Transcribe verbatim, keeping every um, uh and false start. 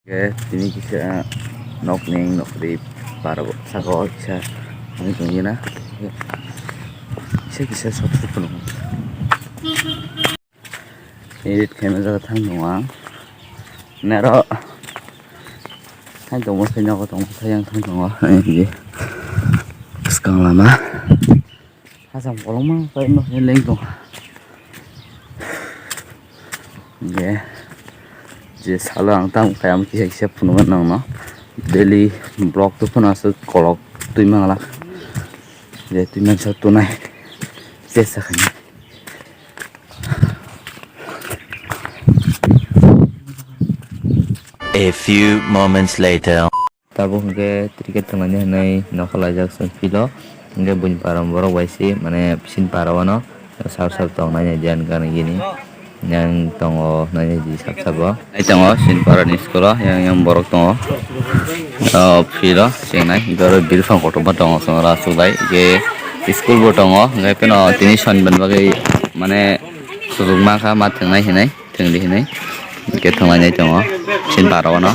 Khe tini kisa nokni nokri par saka o kisa wngwi tongwi na. Kisa kisa sok sok phano edit khaima jaga thang tongo ang. Nero thang tongo khe nogo tongo thayang thang tongo. Bwskang lama. Hacham kolokma paima khe leng tong. Ye. Je salo ang tamo kaya kisa kisa phunukgo nangno. Daily vlog to phano aswk kolok twi mangla. Je twi mansa tunai. Chesta khaini. A few moments later. Tabuk hwnkhe cricket thwnglaina hinwi nokha laijak chwng field o. Hwnkhe buini para borok bai se mane bisini para o no sar sar tongnai jani gana gini yang tongo hinwi di sap sabo. Ai tongo sini para ni school o yang yang borok tongo. O field o chengnai hwnkhe oro birphang kotorma tongo chwng oro aswk bai hwnkhe school bo tongo hwnkhe pheno tini sonibar bagwi mane sujuk mankha ma thwngnai hinwi thwngdi hinwi hwnkhe thwnglainai tongo sini para o no.